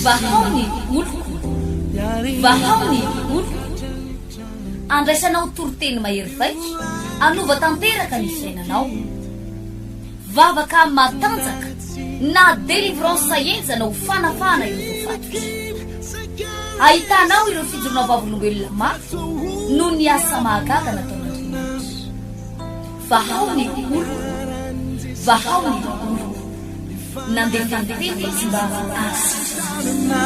Vahao ny oloko, vahao ny oloko. Andraisanao toriteny mahery vaika hanova tanteraka ny fiainanao. Vavaka matanjaka na délivrance henjana ho fanafahana ireo voafatotra. Ahitanao ireo fijoroana vavolombelona mafy noho ny asa mahagaga nataon'Andriamanitra. Vahao ny oloko, vahao ny oloko. Nandefa ny teny izy mba hahasitrana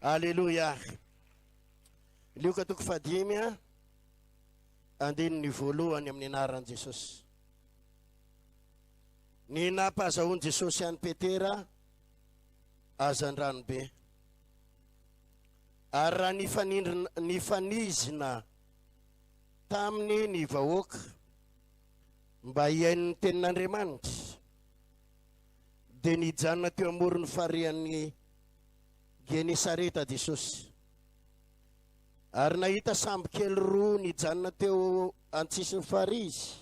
Aleloia. Lioka toko fahadimy a, andininy voalohany amin'ny anaran'i Jesosy. Ny nampahazahoan'i Jesosy an'i Petera hazandrano be. Ary raha nifanindrina nifanizina taminy ny vahoaka mba hihaino ny tenin'Andriamanitra, dia nijanona teo amoron'ny farihan'ny Genesareta Jesosy. Ary nahita sambo kely roa nijanona teo an-tsisin'ny farihy izy,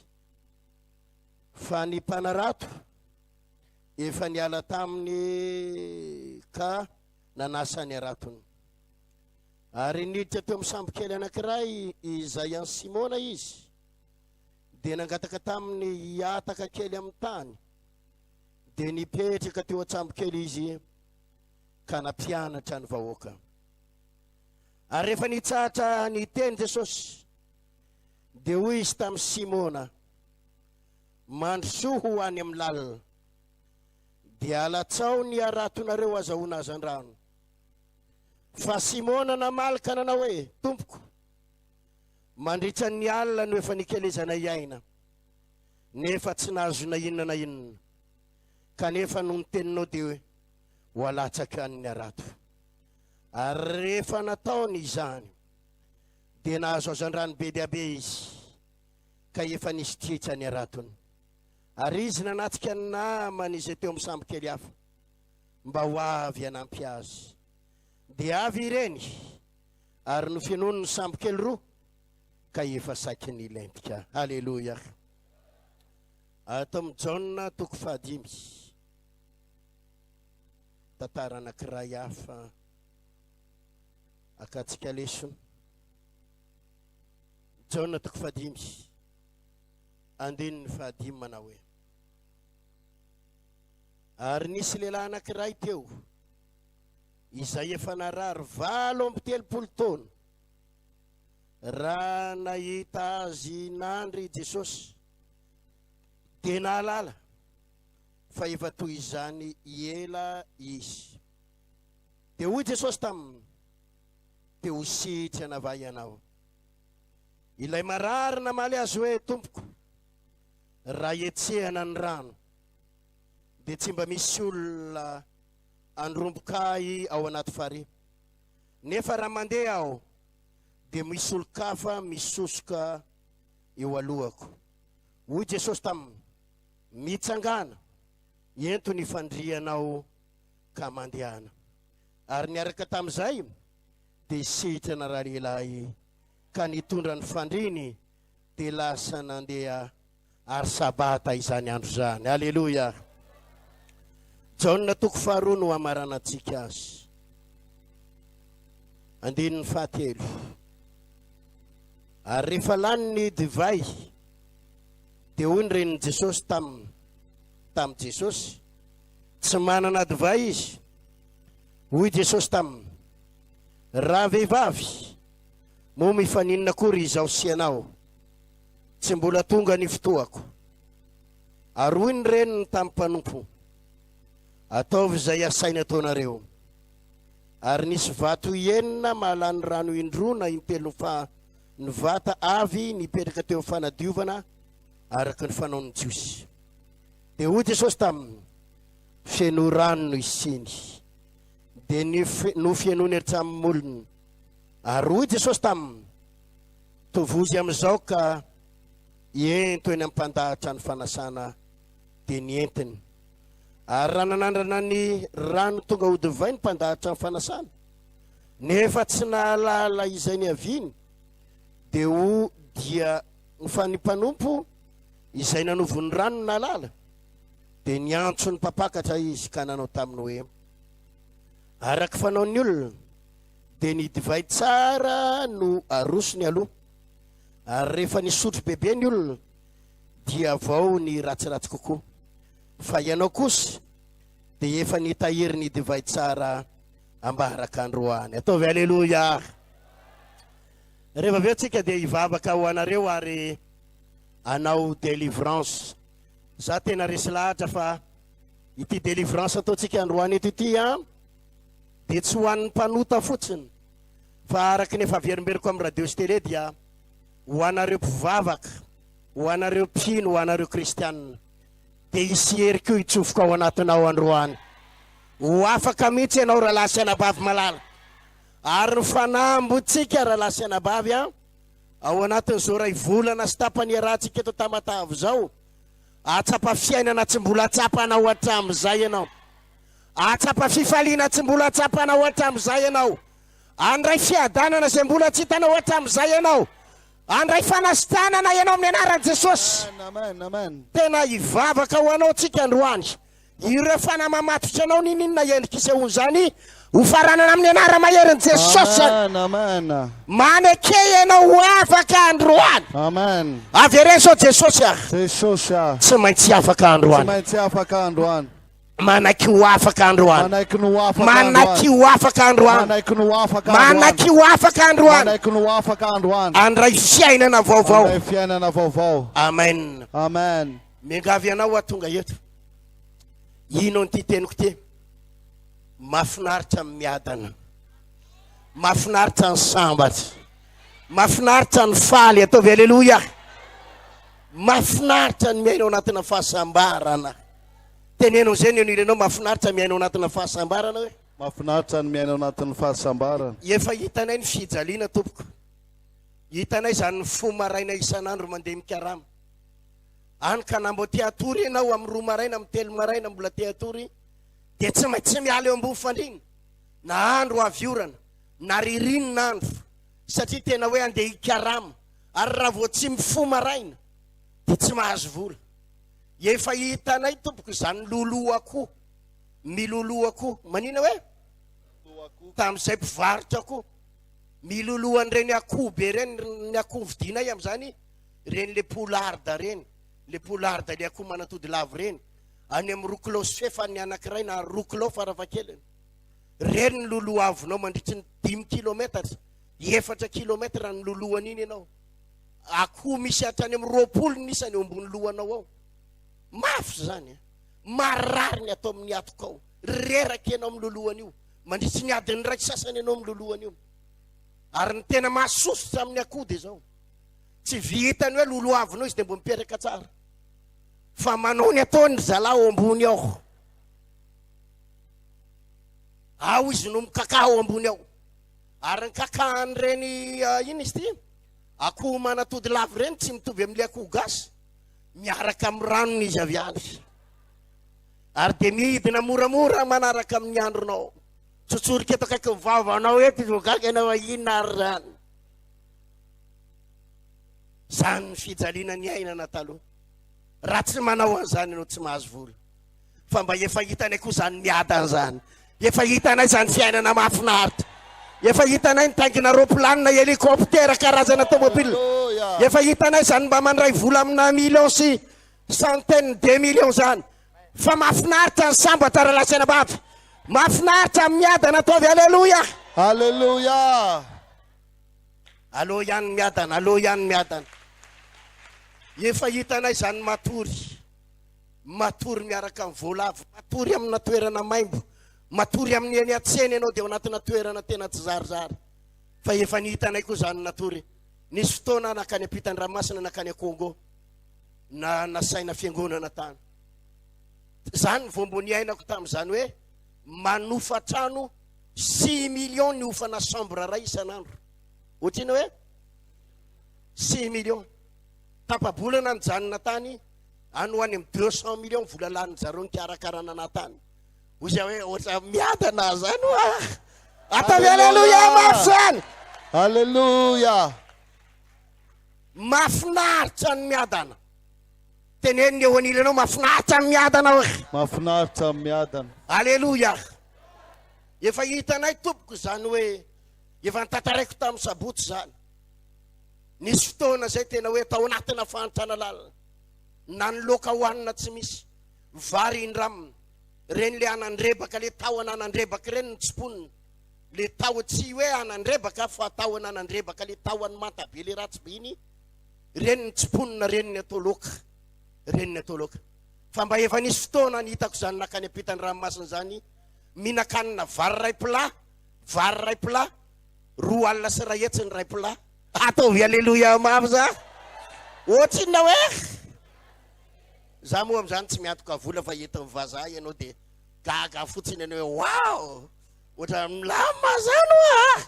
fa ny mpanarato efa niala taminy ka nanasa ny haratony. Ary niditra teo amin'ny sambo kely anankiray izay an'i Simona izy, dia nangataka taminy hihataka kely amin'ny tany. Dia nipetraka teo an-tsambo kely izy ka nampianatra ny vahoaka. Ary rehefa nitsahatra niteny Jesosy, dia hoy izy tamin'i Simona, Mandrosoa ho any amin'ny lalina, dia alatsao ny haratonareo azahoana hazandrano. Fa Simona namaly ka nanao hoe, Tompoko, mandritra ny alina no efa nikelezanay aina, nefa tsy nahazo na inona na inona, kanefa noho ny teninao dia ho alatsaka any ny harato. Ary rehefa nataony izany, dia nahazo hazandrano be dia be izy, ka efa nisy tritra ny haratony. Ary izy nanatrika ny namany izay teo amin'ny sambo kely hafa, mba ho avy hanampy azy. Dia avy ireny, ary nofenoiny ny sambo kely roa, ka efa saiky nilentika. Haleloia! Ato amin'ny Jaona toko fahadimy, tantara anankiray hafa akantsika lesona. Jaona toko fahadimy, andininy fahadimy manao hoe, Ary nisy lehilahy anankiray teo, izay efa narary 38 taona. Raha nahita azy nandry i Jesosy, dia nahalala fa efa toy izany ela izy. Dia hoy Jesosy taminy, Te ho sitrana va ianao? Ilay marary namaly azy hoe, Tompoko, raha hetsehana ny rano, dia tsy mba misy olona handromboka ahy ao anaty farihy. Nefa raha mandeha aho, dia misy olon-kafa misosoka eo alohako. Hoy Jesosy taminy, Mitsangàna, ento ny fandrianao ka mandehana. Ary niaraka tamin'izay, dia sitrana ralehilahy ka nitondra ny fandriany, dia lasa nandeha, ary Sabata izany andro izany. Aleloia! Jaona toko faharoa no hamaranantsika azy. Andininy fahatelo. Ary rehefa lany ny divay, dia hoy ny renin'i Jesosy taminy, tamin'i Jesosy, Tsy manana divay izy. Hoy Jesosy taminy, Ravehivavy, moa mifaninona akory izaho sy ianao? Tsy mbola tonga ny fotoako. Ary hoy ny reniny tamin'ny mpanompo, Ataovy izay asainy ataonareo. Ary nisy vato enina mahalany rano indroa na intelo fa ny vata avy nipetraka teo amin'ny fanadiovana araka ny fanaon'ny Jiosy. Dia hoy Jesosy taminy, Feno rano no isiny. Dia nofenoiny hatramin'ny molony. Ary hoy Jesosy taminy, Tovozy amin'izao ka ento eny am-pandahatra ny fanasana. Dia nentiny. Ary raha nanandrana ny rano tonga ho divay ny mpandahatra ny fanasana, nefa tsy nahalala izay niaviany, dia ho dia fa ny mpanompo izay nanovo ny rano no nahalala, dia niantso ny mpampakatra izy ka nanao taminy hoe, Araka fanaon'ny olona, dia ny divay tsara no arosony aloha, ary rehefa nisotro bebe ny olona, dia vao ny ratsiratsy kokoa. Fa ianao kosa dia efa nitahiry ny divay tsara ambaraka androany. Ataovy aleloia. Rehefa avy eo tsika dia hivavaka ho anareo ary anao délivrance. Za tena resy lahatra fa ity délivrance ataontsika androany eto ity an dia tsy ho an'ny mpanota fotsiny fa araka ny efa averimberiko amin'ny radio sy télé dia ho anareo mpivavaka, ho anareo mpino, ho anareo kristianina. Dia hisy hery koa hitsofoka ao anatinao androany. Ho afaka mihitsy ianao rahalahy sy anabavy malala. Ary ny fanambontsika rahalahy sy anabavy an, ao anatin'izao iray volana sy tapany iarahantsika eto Tamatave izao, hahatsapa fiainana tsy mbola tsapanao hatramin'izay ianao. Hahatsapa fifaliana tsy mbola tsapanao hatramin'izay ianao. Handray fiadanana izay mbola tsy hitanao hatramin'izay ianao. Handray fanasitranana ianao amin'ny anaran'i Jesosy. Amen, amen. Tena hivavaka ho anao tsika androany. Ireo fanahy mamatotra anao n'inon'inona endrika isehoan'izany, ho faranana amin'ny anara-maherin'i Jesosy. Amen, amen. Maneke ianao ho afaka androany. Amen. Avereno sao Jesosy ah. Jesosy ah. Tsy maintsy afaka androany. Tsy maintsy afaka androany. Manaiky ho afaka androany. Manaiky ny ho afaka androany. Manaiky ho afaka androany. Manaiky ny ho afaka androany. Manaiky ho afaka androany. Manaiky ny ho afaka androany. Handray fiainana vaovao. Handray fiainana vaovao. Amen. Amen. Miangavy anao aho tonga eto. Ino an'ity teniko ity? Mahafinaritra ny miadana. Mahafinaritra ny sambatra. Mahafinaritra ny faly. Ataovy aleloia. Mahafinaritra ny miaina ao anatina fahasambarana. Teneno an'izay ny eo ianao, mahafinaritra miaina ao anatina fahasambarana hoe. Mahafinaritra ny miaina ao anatin'ny fahasambarana. Efa hitanay ny fijaliana tompoko. Hitanay izany mifoha maraina isan'andro mandeha mikarama. Any ka na mbo te hatory ianao amin'ny roa maraina, amin'ny telo maraina mbola te hatory dia tsy maintsy miala eo ambony fandriana na andro avy orana na ririnina andro satria tena hoe andeha hikarama ary raha vao tsy mifoha maraina dia tsy mahazo vola. Efa hitanay tompoko izany loloha akoho, miloloha akoho, manina hoe? Tamin'izay mpivarotra akoho, miloloha an'ireny akoho be ireny, ny akoho vidinay amin'izany, ireny le poularde ireny, le poularde le akoho manatody lava ireny, any amin'ny roa kilao sy fefany ny anankiray na roa kilao farafahakeliny. Ireny ny lolohavinao mandritry ny dimy kilometatra, efatra kilometra ny lolohan'iny ianao. Akoho misy hatrany amin'ny 20 ny isany eo ambony lohanao ao. Mafy izany a. Marary ny atao amin'ny hatokao. Reraka ianao miloloha an'io. Mandritry ny adiny iray sasany ianao miloloha an'io. Ary ny tena mahasosotra amin'ny akoho dia izao. Tsy vitany hoe lolohavinao izy dia mbo mipetraka tsara. Fa manao ny ataony ry zalahy ao ambony ao. Ao izy no mikaka ao ambony ao. Ary ny kakahan'ireny inona izy ity? Akoho manatody lava ireny tsy mitovy amin'ilay akoho gasy, miaraka amin'ny ranony izy avy any. Ary dia midina moramora manaraka amin'ny andronao. Tsotsorika eto akaikin'ny vavanao eto izy vao gaga ianao fa inona ary izany. Izany ny fijaliana niainana taloha. Raha tsy manao an'izany ianao tsy mahazo vola. Fa mba efa hitanay koa izany miadana izany. Efa hitanay izany fiainana mahafinaritra. Efa hitanay nitaingina roplanina, hélicoptère, karazana tomobile. Efa hitanay izany mba mandray vola amina millions sy centaine de millions izany. Fa mahafinaritra ny sambatra rahalahy sy anabavy. Mahafinaritra ny miadana ataovy aleloia. Aleloia. Aleo ihany miadana, aleo ihany miadana. Efa hitanay izany matory. Matory miaraka amin'ny voalavo, matory amina toerana maimbo, matory amin'ny eny an-tsena ianao dia ao anatina toerana tena tsy zarizary. Fa efa nihitanay koa izany natory. Nisy fotoana nankany ampitan-dranomasina nankany Congo, na nasaina fiangonana tany. Izany ny vao mbo niainako tamin'izany hoe manofa trano six millions ny hofana chambre iray isan'andro. Ohatr'inona hoe six millions. Tapa-bolana nijanona tany. Any ho any amin'ny 200 millions vola lanin zareo nikarakarana anah tany. Hoy za hoe ohatra miadana zany hoa. Ataovy aleloia mafy zany. Aleloia. Mafinaritra ny miadana. Teneno ny eo anilanao mafinaritra ny miadana hoe. Mafinaritra ny miadana. Aleloia. Efa hitanay tompoko izany hoe efa notantaraiko tamin'ny sabotsy izany. Nisy fotoana izay tena hoe tao anatina fahantrana lalina. Na ny laoka hohanina tsy misy. Vary indramina. Ireny le anandrebaka le tahona anandrebaka ireny no tsimponina. Le taho tsy hoe anandrebaka fa tahona anandrebaka le tahony manta be le ratsy be iny. Ireny no tsimponina ireny ny atao laoka. Ireny ny atao laoka. Fa mba efa nisy fotoana ny hitako izany nakany ampitan'ny ranomasina izany mihinan-kanina vary iray plat, vary iray plat, 120 ny iray plat. Ataovy aleloia mafy za. Ohatrinona hoe? Za moa amin'izany tsy miantoka vola fa entin'ny vazaha ianao dia gaga fotsiny ianao hoe wow! Ohatra milamina zany hoa!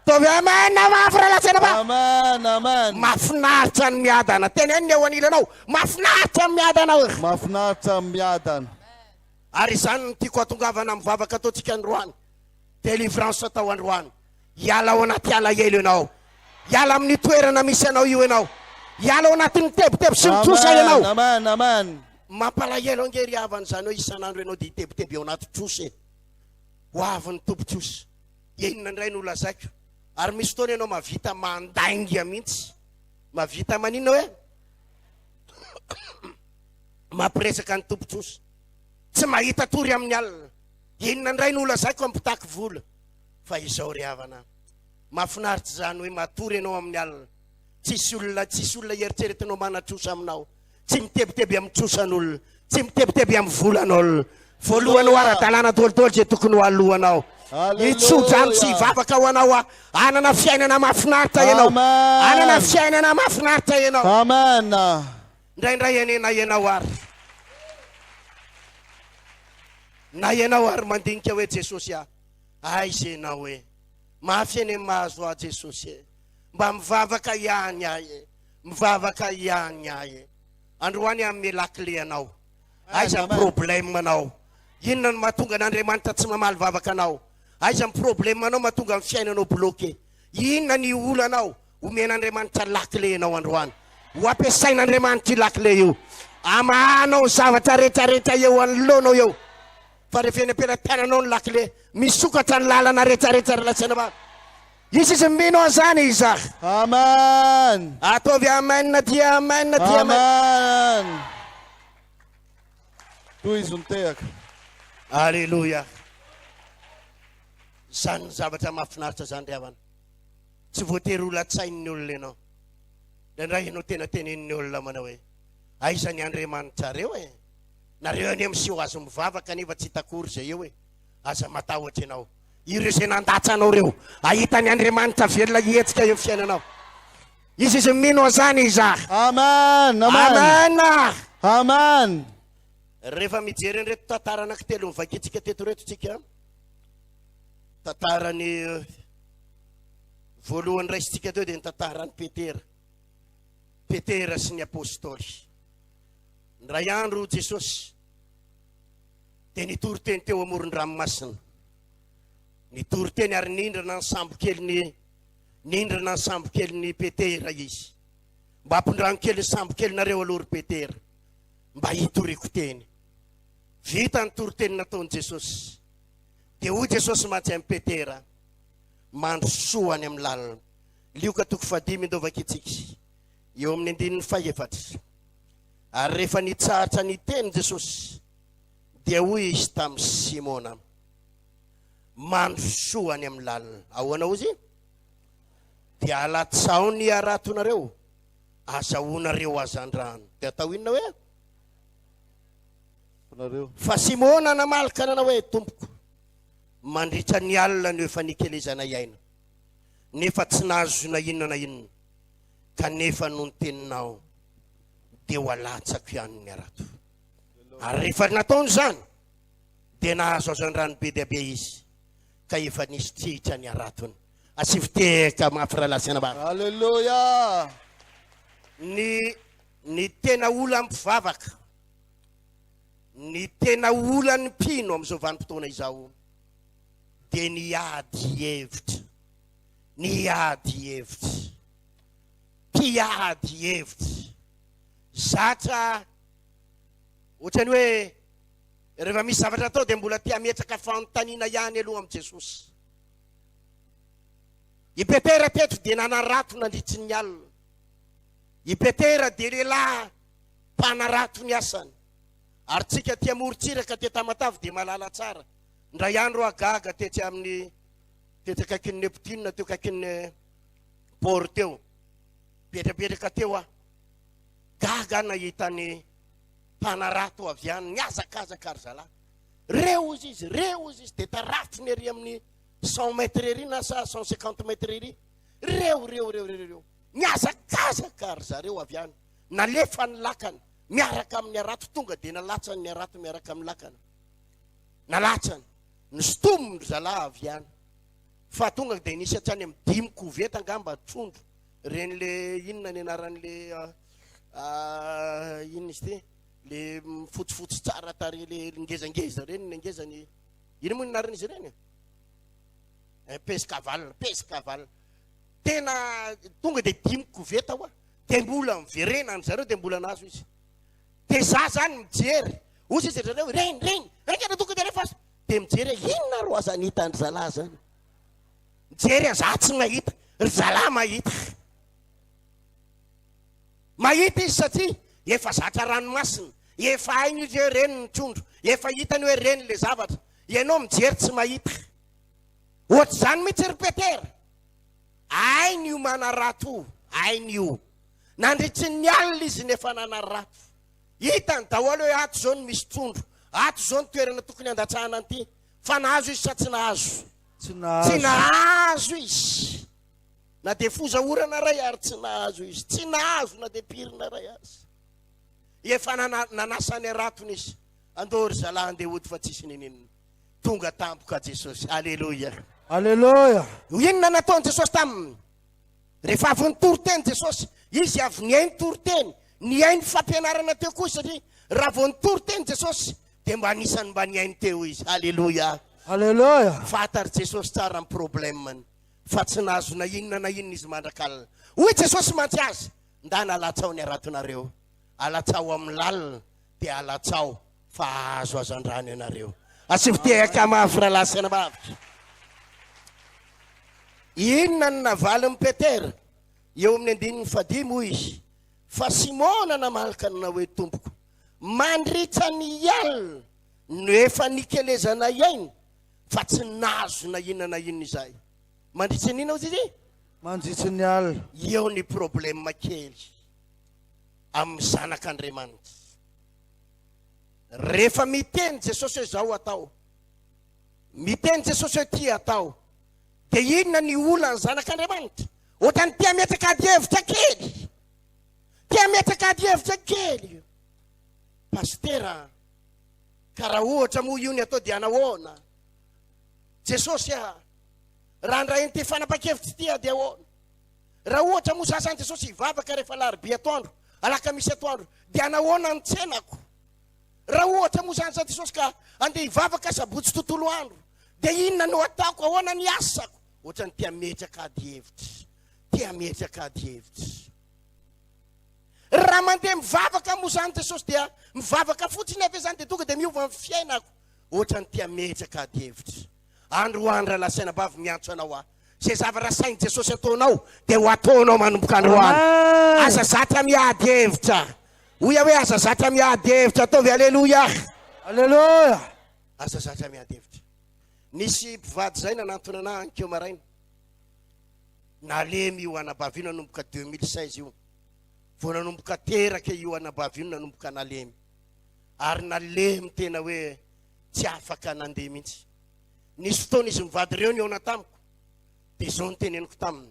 Ataovy amen mafy rahalahy sy anabavy. Amen, amen. Mafinaritra ny miadana. Teneno ny eo anilanao. Mafinaritra ny miadana hoe. Mafinaritra ny miadana. Ary izany no tiako hatongavana amin'ny vavaka ataontsika androany. Délivrance atao androany. Hiala ao anaty alahelo ianao. Hiala amin'ny toerana misy anao io ianao. Hiala ao anatin'ny tebiteby sy ny trosa ianao. Amen, amen. Mampalahelo ange ry havana izany hoe isan'andro ianao dia hitebiteby ao anaty trosa e. Ho avy ny Tompo trosa. Inona indray no lazaiko? Ary misy fotoana ianao mahavita mandainga mihitsy. Mahavita maninona hoe? Mampiresaka ny Tompo trosa. Tsy mahita tory amin'ny alina. Inona indray no lazaiko amin'ny mpitaky vola? Fa izao ry havana, mahafinaritra izany hoe matory ianao amin'ny alina, tsisy olona, tsisy olona eritreretinao manan-trosa aminao, tsy mitebiteby amin'ny trosan'olona, tsy mitebiteby amin'ny volan'olona. Voalohany ho ara-dalàna daholo izay tokony ho alohanao. Hitso-drano sy hivavaka ho anao aho. Hanana fiainana mahafinaritra ianao. Hanana fiainana mahafinaritra ianao. Amen. Indraindray anie na ianao ary na ianao ary mandinika hoe Jesosy ah, aiza ianao e? Mafy anie ny mahazo ahy Jesosy e. Mba mivavaka ihany ahy e. Mivavaka ihany ahy e. Androany hanome lakile anao. Aiza ny problème anao? Inona no mahatonga an'Andriamanitra tsy mamaly vavaka anao? Aiza ny problème anao mahatonga ny fiainanao bloqué? Inona ny olanao? Omen'Andriamanitra lakile ianao androany. Ho ampiasain'Andriamanitra io lakile io. Amahanao ny zavatra rehetrarehetra eo anoloanao eo. Fa rehefa eny am-pelatananao ny lakile, misokatra ny lalana rehetrarehetra ry lahy sy anabavy. Izy izy mino an'izany iza. Amen. Ataovy amen dia amen dia amen. Amen. Tohizo ny tehaka. Alléluia. Izany zavatra mahafinaritra izany ry havana. Tsy voatery ho latsain'ny olona ianao. Indraindray ianao tena tenenin'ny olona manao hoe, aiza ny Andriamanitrareo e? Nareo anie miseho azy mivavaka nefa tsy hita akory izay eo e. Aza matahotra ianao. Ireo izay nandatsa anao ireo, hahita ny Andriamanitra velona hihetsika eo amin'ny fiainanao. Izy izy mino an'izany iza. Amen. Amen. Amen. Amen. Rehefa mijery an'ireto tantara anankitelo novakintsika teto ireto tsika, tantarany voalohany raisintsika teo dia ny tantaran'i Petera. Petera sy ny apostoly. Indray andro Jesosy dia nitory teny teo amoron-dranomasina. Nitory teny ary nindrana ny sambokeliny nindrana ny sambokelin'i Petera izy. Mba ampindrano kely ny sambokelinareo aloha ry Petera mba hitoriako teny. Vita ny toriteny nataon'i Jesosy. Dia hoy Jesosy mantsy amin'i Petera, Mandrosoa any amin'ny lalina. Lioka toko fahadimy indao vakintsika eo amin'ny andininy fahefatra. Ary rehefa nitsahatra niteny Jesosy, dia hoy izy tamin'i Simona, Mandrosoa any amin'ny lalina. Ahoana hozy? Dia alatsao ny haratonareo, azahoanareo hazandrano. Dia atao inona hoe? Fa Simona namaly ka nanao hoe, Tompoko, mandritra ny alina no efa nikelezanay aina, nefa tsy nahazo na inona na inona, kanefa noho ny teninao dia ho alatsako ihany ny harato. Ary rehefa nataony izany, dia nahazo hazandrano be dia be izy, ka efa nisy trihitra ny haratony. Asivo tehaka mafy rahalahy sy anabavy. Alléluia. Ny. Ny tena olan'ny mpivavaka, ny tena olan'ny mpino amin'izao vanim-potoana izao dia ny ady hevitra, ny ady hevitra, mpiady hevitra, zatra ohatran'ny hoe rehefa misy zavatra atao dia mbola te hametraka fanontaniana ihany aloha amin'i Jesosy. I Petera teto dia nanarato nandritry ny alina. I Petera dia lehilahy mpanarato ny asany. Ary tsika aty amorontsiraka aty Tamatave dia mahalala tsara. Indray andro aho gaga tetsy amin'ny tetsy akaikin'ny Neptune teo akaikin'ny port teo. Mipetrapetraka teo aho. Gaga aho nahita ny mpanarato avy any nihazakazaka ry zalahy. Reo ozy izy, reo ozy izy dia tarafiny ery amin'ny 100 mètres ery na sa 150 mètres ery. Reo, reo, reo, reo, reo. Nihazakazaka ry zareo avy any. Nalefa ny lakana miaraka amin'ny harato, tonga dia nalatsany ny harato miaraka amin'ny lakana. Nalatsany. Nosintominy ry zalahy avy any. Fa tonga dia nisy hatrany amin'ny dimy koveta angamba trondro. Ireny le inona ny anaran'le inona izy ity? Le fotsifotsy tsara tarehy le ngezangeza ireny ny ngezany. Inona moa ny anaran'izy ireny? Pescaval, pescaval. Tena tonga dia dimy koveta hoa, dia mbola miverena an zareo dia mbola nahazo izy. Dia za zany mijery, ozy izy ry zareo, reny, reny, reny tonga dia alefaso. Dia mijery hoe inona ro aza ny hitan-dry zalahy zany. Mijery aho, za tsy mahita, ry zalahy mahita. Mahita izy satria efa zatra ranomasina, efa hainy izy hoe reny ny trondro, efa hitany hoe reny le zavatra. Ianao mijery tsy mahita. Ohatr'izany mihitsy ry Petera. Hainy io manarato io, hainy io. Nandritry ny alina izy nefa nanarato. Hitany daholo hoe ato izao no misy trondro, ato izao ny toerana tokony handatsahana an'ity. Fa nahazo izy sa tsy nahazo? Tsy nahazo. Tsy nahazo izy. Na dia foza orana iray ary tsy nahazo izy. Tsy nahazo na dia pirina iray aza. Efa nanasa ny haratony izy. Andao ry zalahy andeha hody fa tsisy ninininona. Tonga tampoka Jesosy. Aleloia. Aleloia. Inona nataon'i Jesosy taminy? Rehefa avy nitory teny Jesosy, izy avy nihaino toriteny, nihaino fampianarana teo koa satria raha vao nitory teny Jesosy dia mba anisan'ny mba nihaino teo izy. Aleloia. Aleloia. Fantatr'i Jesosy tsara ny problème-ny fa tsy nahazo na inona na inona izy mandrak'alina. Hoy Jesosy mantsy azy, Ndana alatsao ny haratonareo, alatsao amin'ny lalina dia alatsao fa hahazo hazandrano ianareo. Asivo tehaka mafy rahalahy sy anabavy. Inona no navalin'i Petera? Eo amin'ny andininy fahadimy hoy izy, Fa Simona namaly ka nanao hoe, Tompoko, mandritra ny alina no efa nikelezanay aina, fa tsy nahazo na inona na inona izahay. Mandritra ny inona hoy izy? Mandritra ny alina. Eo ny problème kely amin'ny zanak'Andriamanitra. Rehefa miteny Jesosy hoe zao atao, miteny Jesosy hoe ty atao, dia inona ny olan'ny zanak'Andriamanitra? Ohatran'ny te hametraka ady hevitra kely. Te hametraka ady hevitra kely. Pasitera, ka raha ohatra moa io ny atao dia anahoana? Jesosy a, raha handray an'ity fanapan-kevitra ity aho dia ahoana? Raha ohatra moa za zany Jesosy hivavaka rehefa alarobia atoandro, alakamisy atoandro, dia anahoana ny tsenako? Raha ohatra moa zany za Jesosy ka andeha hivavaka sabotsy tontolo andro, dia inona no ataoko, ahoana ny asako? Ohatran'ny te hametraka ady hevitra, te hametraka ady hevitra. Raha mandeha mivavaka moa zany Jesosy dia mivavaka fotsiny ave zany dia tonga dia miova ny fiainako. Ohatran'ny te hametraka ady hevitra. Androany rahalahy sy anabavy miantso anao aho. Izay zavatra asain'i Jesosy ataonao dia ho ataonao manomboka androany. Aza zatra miady hevitra. Hoy aho hoe aza zatra miady hevitra. Ataovy aleloia. Aleloia. Aza zatra miady hevitra. Nisy mpivady izay nanantona anah ankeo maraina. Nalemy io anabavy io nanomboka 2016 io. Vao nanomboka teraka io anabavy io nanomboka nalemy. Ary nalemy tena hoe tsy afaka nandeha mihitsy. Nisy fotoana izy mivady ireo nihaona tamiko, dia izao no teneniko taminy,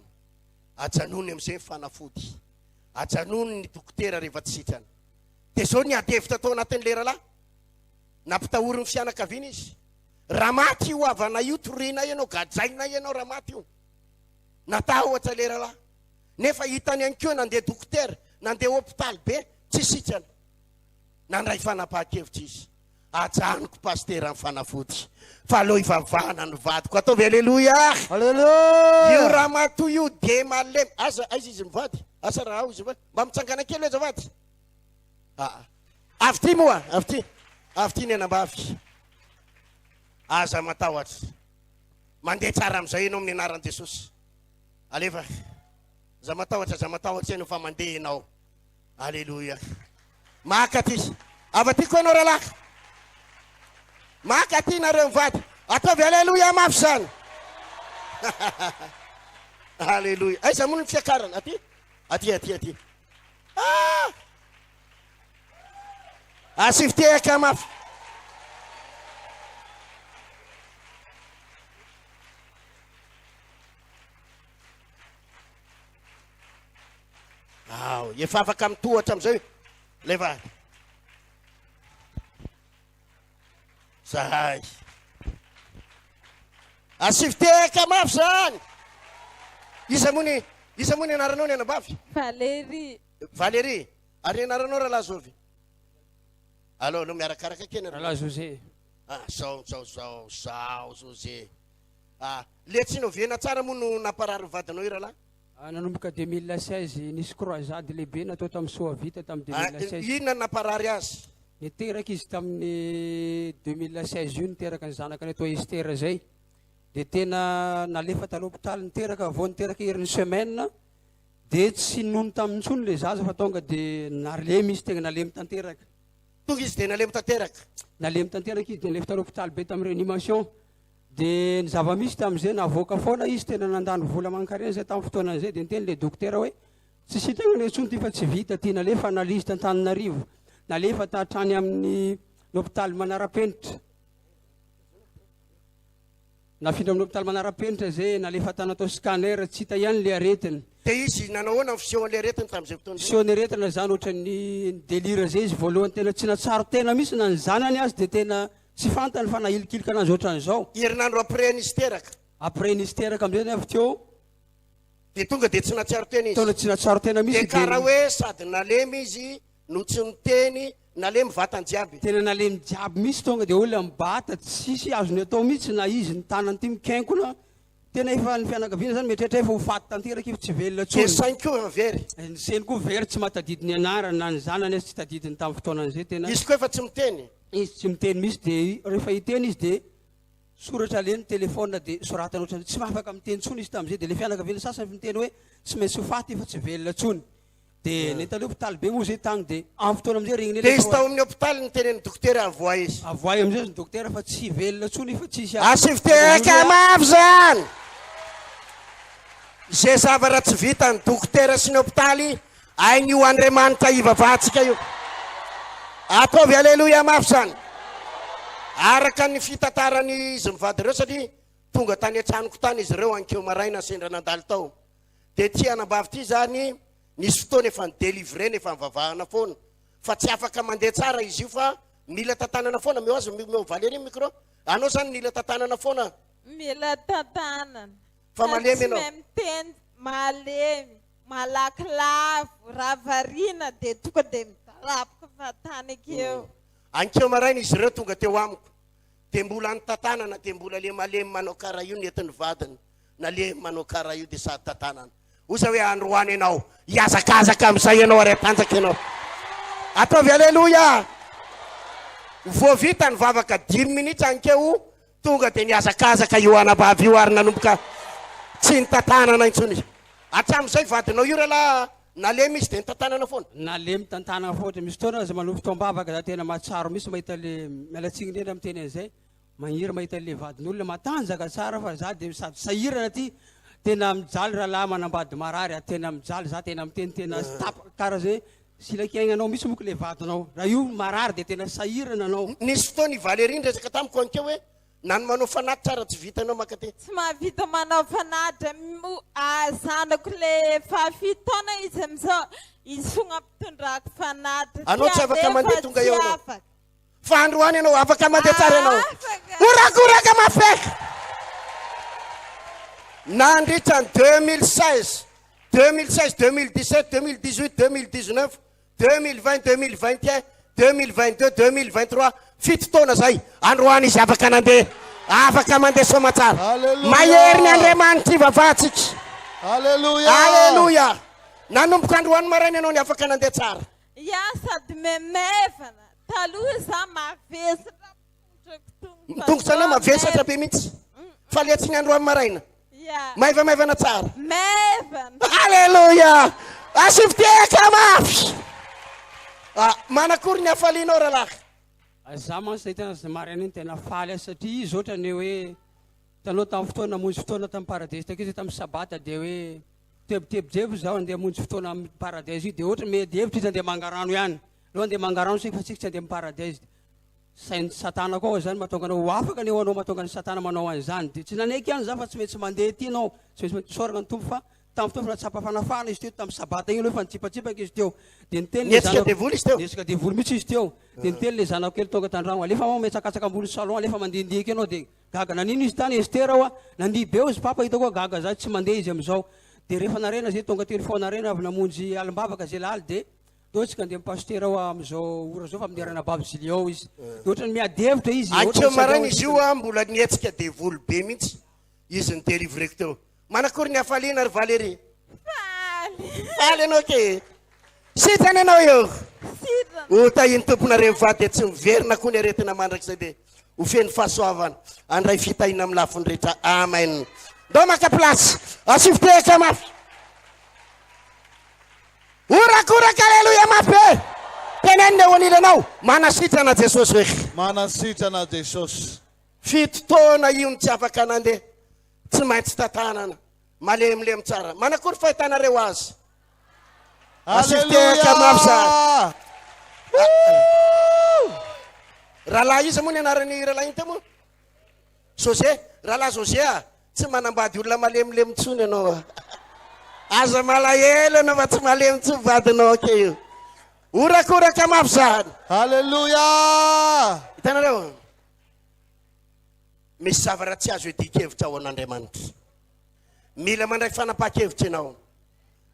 ajanony amin'izay ny fanafody, ajanony ny dokotera rehefa tsy sitrana. Dia izao ny ady hevitra tao anatin'ilay rahalahy, nampitahorin'ny fianakaviana izy, raha maty io havanay io, torianay ianao, gadrainay ianao raha maty io. Natahotra ilay rahalahy. Nefa hitany ihany koa nandeha dokotera, nandeha hopitaly be, Tsy sitrana. Nandray fanapahan-kevitra izy. Ajanoko pasitera ny fanafody fa aleo hivavahana ny vadiko. Ataovy aleloia. Aleloia. Io ramatoa io dia malemy. Aza aiza izy mivady? Asa raha ao izy mivady. Mba mitsangana kely azafady. Ah. Avy ty moa, avy ty. Avy ty ny anambavy. Aza matahotra. Mandeha tsara amin'izay ianao amin'ny anaran'i Jesosy. Alefa. Aza matahotra, aza matahotra ianao fa mandeha ianao. Aleloia. Maka aty. Avy aty koa ianao rahalahy. Maka aty nareo mivady. Ataovy aleloia mafy izany. Aleloia. Aiza moa ny fiakarana? Aty? Aty, aty, aty. Ah! Asio tehaka mafy. Ao, efa afaka mitohatra amin'izay ilay vady. Zahay. Asio tehaka mafy zany. Iza moa ny iza moa ny anaranao ny anabavy? Valérie. Valérie. Ary ny anaranao rahalahy Zovy? Aleo aleo miarakaraka kely nareo. Rahalahy José. Ah, zao zao zao zao José. Ah, le tsy novena tsara moa no namparary ny vadinao io rahalahy? Ah, nanomboka 2016 nisy croisade lehibe natao tamin'ny Soavita tamin'ny Ah, 2016. inona no namparary azy? Niteraka izy tamin'ny 2016 io niteraka ny zanakany atao Esther zay. Dia tena nalefa tany hopitaly niteraka vao niteraka herin'ny semaine dia tsy ninono taminy intsony le zaza fa tonga dia nalemy izy tegna nalemy tanteraka. Tonga izy dia nalemy tanteraka. Nalemy tanteraka izy dia nalefa tany hopitaly be tamin'ny réanimation. Dia ny zava-misy tamin'izay navoaka foana izy tena nandany vola aman-karena izay tamin'ny fotoanan'izay dia niteny le dokotera hoe tsy sitrana intsony ity fa tsy vita ity nalefa analyse t'Antananarivo nalefa hatrany amin'ny hopitaly manara-penitra Nafindra amin'ny hopitaly manara-penitra izay, nalefa tany atao scanner, tsy hita ihany ilay aretina. Dia izy nanao ahoana ny fisehon'ilay aretina tamin'izay fotoana izay? Fisehon'ny aretina izany ohatran'ny délire izay izy voalohany, tena tsy nahatsiaro tena mihitsy na ny zanany aza dia tena tsy fantany fa nahilikilika anazy ohatran'izao. Herinandro après nisy teraka. Après nisy teraka amin'izay avy teo. Dia tonga dia tsy nahatsiaro tena izy. Tonga tsy nahatsiaro tena mihitsy Dia karaha hoe sady nalemy izy no tsy niteny, nalemy vatany jiaby. Tena nalemy jiaby mihitsy tonga dia olona mibata tsisy azony atao mihitsy na izy ny tanany ity mikainkona tena efa ny fianakaviana zany mieritreritra efa ho faty tanteraka izy tsy velona Dia intsony. sainy koa efa very. Ny sainy koa very tsy mahatadidy ny anarany na ny zanany aza tsy tadidiny tamin'ny fotoanan'izay tena. Izy koa efa tsy miteny. Izy tsy miteny mihitsy dia rehefa hiteny izy dia soratra aleny telephone dia soratana ohatran'izay tsy afaka miteny intsony izy tamin'izay dia ilay fianakaviana sasany miteny hoe tsy maintsy ho faty fa tsy velona intsony. Dia nentany hopitaly be moa zay tagny dia amin'ny fotoana amizay regniny Dia izy tao amin'ny hopitaly nitenen'ny dokotera avoahy izy. Avoahy amizay ny dokotera fa tsy velona tsony fa tsisy Asivo tehaka mafy zany! Izay zavatra tsy vitan'ny dokotera sy ny hopitaly hain'io Andriamanitra ivavahantsika io. Ataovy aleloia mafy zany. Araka ny fitantaran'izy mivady ireo satria tonga tany an-tranoko tany izy ireo ankeo maraina sendra nandalo tao. Dia ity anabavy ity zany nisy fotoana efa ni-délivrer-na efa nivavahana foana fa tsy afaka mandeha tsara izy io fa mila tantanana foana, omeo azy omeo Valérie ny micro, anao zany nila tantanana foana? Mila tantanana. Fa malemy Tsy ianao? mahay miteny, malemy, malaky lavo, raha variana dia tonga dia midaraboka fahatany akeo. Ankeo maraina izy ireo tonga teo amiko dia mbola nitantanana dia mbola le malemy manao karaha io nentin'ny vadiny. Nalemy manao karaha io dia sady tantanana. Hoy za hoe androany ianao hihazakazaka amin'izay ianao ary hatanjaka ianao. Ataovy aleloia. Vao vita ny vavaka dimy minitra ankeo tonga dia nihazakazaka io anabavy io ary nanomboka tsy nitantanana intsony izy. Hatramin'izay vadinao io rahalahy nalemy izy dia nitantanana foana. Nalemy tantanana foana. Misy fotoana aza manao fotoam-bavaka za tena mahatsiaro mihitsy mahita le miala tsiny indrindra miteny an'izay. Magniry mahita an'le vadin'olona matanjaka tsara fa za de sady sahirana aty tena mijaly rahalahy manambady marary a tena mijaly za tena miteny tena tapaka karaha zay silaky aignanao mihitsy moko le vadinao raha io marary de tena sahirana anao. Nisy fotoana i Valérie niresaka tamiko ankeo hoe na ny manao fanatitra ara tsy vitanao makaty. Tsy mahavita manao fanatitra mo ah zanako le fahafito taona izy amizao izy fogna ampitondrako fanatitra Anao tsy afaka mandeha tonga eo tsy anao. afaka. Fa androany ianao afaka mandeha tsara ianao. Afaka. Horakoraka mafy. Nandritra ny 2016, 2016, 2017, 2018, 2019, 2020, 2021, 2022, 2023, fito taona zay, androany izy afaka nandeha, afaka mandeha soamatsara. Alléluia. Mahery ny Andriamanitra ivavahantsika. Alléluia. Aleloia. Nanomboka androany maraina ianao ny afaka nandeha tsara. Ya sady maimaivana. Taloha za mavesatra tongotrako tongotra. Ny tongotra anao mavesatra be mihitsy. Fa le tsy ny androany maraina. Ya. Maivamaivana tsara. Maivana. Aleloia. Asio tehaka mafy. Ah, manakory ny hafalianao rahalahy. Za mantsy nahita anazy maraina iny tena faly aho satria izy ohatrany hoe hitanao tamin'ny fotoana namonjy fotoana tamin'ny paradise takeo izy tamin'ny sabata dia hoe tebitebijeby zaho andeha hamonjy fotoana amin'ny paradise io dia ohatra miady hevitra izy andeha mangarano ihany aleo andeha mangarano isika fa tsika tsy andeha amin'ny paradise. Sain'ny satana koa zany mahatonga anao ho afaka anie ho anao mahatonga ny satana manao an'izany dia tsy nanaiky ihany za fa tsy maintsy mandeha aty ianao tsy maintsy isaorana ny Tompo fa tamin'ny fotoana efa nahatsapa fanafahana izy teo tamin'ny sabata iny aloha efa nitsipatsipaka izy teo dia niteny le Nihetsika zanako devoly izy teo. nihetsika devoly mihitsy izy teo dia niteny le zanako kely tonga tandrano alefa mama mihetsakatsaka ambony salon alefa mandehandeha eko ianao dia gaga nanino izy tany Esther hoa nandihy be hozy papa hitako hoe gaga za tsy mandeha izy amin'izao dia rehefa narena zay tonga teny foana avy namonjy alim-bavaka zay laly dia Ndao tsika andeha pasitera ao amin'izao ora izao fa amin'ny ranabavy Julie ao izy. Dia ohatran'ny miady hevitra izy. Ankeo maraina izy io a mbola nihetsika devoly be mihitsy izy ny delivreko teo. Manakory ny hafaliana ry Valérie? Faly. Faly ianao ke. Sitrana ianao eo. Sitrana. Ho tahin'ny tomponareo mivady dia tsy miverina koa ny aretina mandrakizay dia ho feno fahasoavana handray fitahiana amin'ny lafiny rehetra. Amen. Ndao maka place. Asio fitehaka mafy. Horakoraka aleloia mafy be! Tenenina eo anilanao, manasitrana Jesosy hoe. Manasitrana Jesosy. Fito taona io no tsy afaka nandeha, tsy maintsy tantanana, malemilemy tsara. Manakory fahitanareo azy? Asio fitehaka mafy za. Rahalahy iza moa ny anaran'ny rahalahy teo moa? José, rahalahy José a, tsy manambady olona malemilemy intsony ianao a. Aza malahelo ianao fa tsy malemy intsony vadinao ake io. Horakoraka mafy zany. Alléluia! Hitanareo? Misy zavatra tsy azo iadian-kevitra ao an'Andriamanitra. Mila mandray fanapahan-kevitra ianao.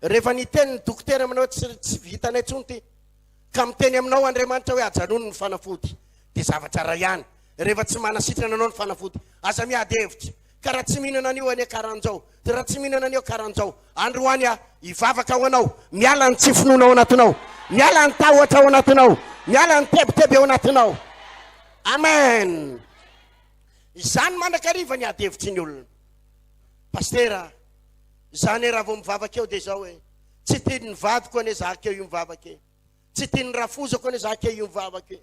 Rehefa niteny ny dokotera aminao hoe tsy tsy vitanay intsony ity, ka miteny aminao Andriamanitra hoe ajanony ny fanafody, dia zavatra iray ihany, rehefa tsy manasitrana anao ny fanafody, aza miady hevitra, ka raha tsy mihinana an'io anie karanjao, dia raha tsy mihinana an'io karanjao, androany aho hivavaka ho anao, miala ny tsy finoana ao anatinao, miala ny tahotra ao anatinao, miala ny tebiteby ao anatinao. Amen. Izany mandrakariva ny ady hevitry ny olona. Pasitera, za anie raha vao mivavaka eo dia izao e, tsy tian'ny vadiko anie za akeo io mivavaka e, tsy tian'ny rafozako anie za akeo io mivavaka e,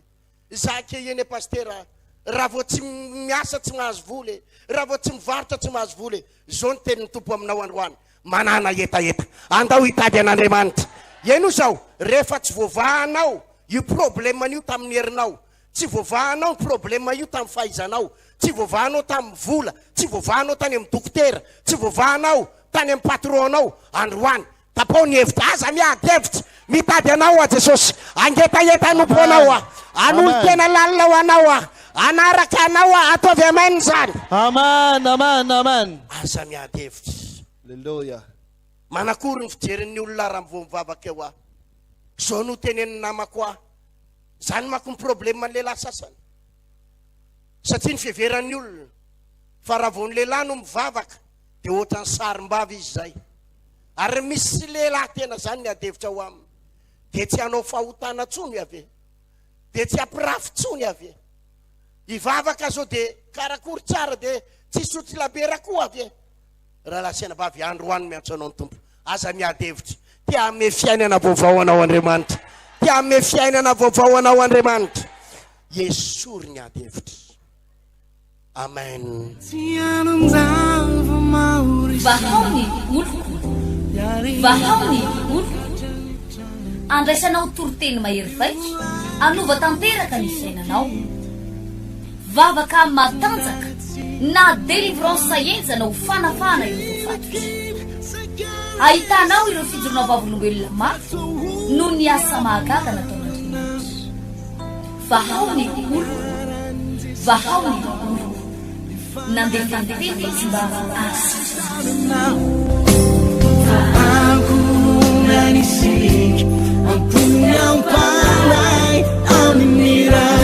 za akeo io anie pasitera raha vao tsy miasa tsy mahazo vola e, raha vao tsy mivarotra tsy mahazo vola e, izao ny tenin'ny Tompo aminao androany, manàna hetaheta, andao hitady an'Andriamanitra. Henoy izao, rehefa tsy voavahanao io problème io tamin'ny herinao, Tsy voavahanao ny problème io tamin'ny fahaizanao, tsy voavahanao tamin'ny vola, tsy voavahanao tany amin'ny dokotera, tsy voavahanao tany amin'ny patron-nao androany. Tapaho ny hevitra, aza miady hevitra, mitady anao aho Jesosy, hangetaheta hanompo anao aho, hanolo-tena lalina ho anao aho, hanaraka anao aho, ataovy amen izany. Amen, amen, amen. Aza miady hevitra. Alléluia. Manakory ny fijerin'ny olona raha vao mivavaka eo aho. Izao no tenenin'ny namako ahy. Zany manko ny problème ny lehilahy sasany. Satria ny fiheveran'ny olona fa raha vao ny lehilahy no mivavaka dia ohatran'ny sarim-bava izy zay. Ary misy lehilahy tena zany ny ady hevitra ao aminy. Dia tsy hanao fahotana tsony ave. Dia tsy hampirafy tsony ave. Hivavaka zao dia karakory tsara dia tsy hisotro labiera koa ave. Rahalahy sy anabavy, androany miantso anao ny Tompo. Aza miady hevitra. Te hanome fiainana vaovao anao Andriamanitra. Te hanome fiainana vaovao anao Andriamanitra. Esory ny ady hevitra. Amen. Vahao ny oloko. Vahao ny oloko. Andraisanao toriteny mahery vaika, hanova tanteraka ny fiainanao. Vavaka matanjaka na délivrance henjana ho fanafahana ireo voafatotra. Ahitanao ireo fijoroana vavolombelona mafy noho ny asa mahagaga nataon'Andriamanitra. Vahao ny oloko, vahao ny oloko. Nandefa ny teny izy mba hahasitrana. Tony am-panahy amin'ny Ray.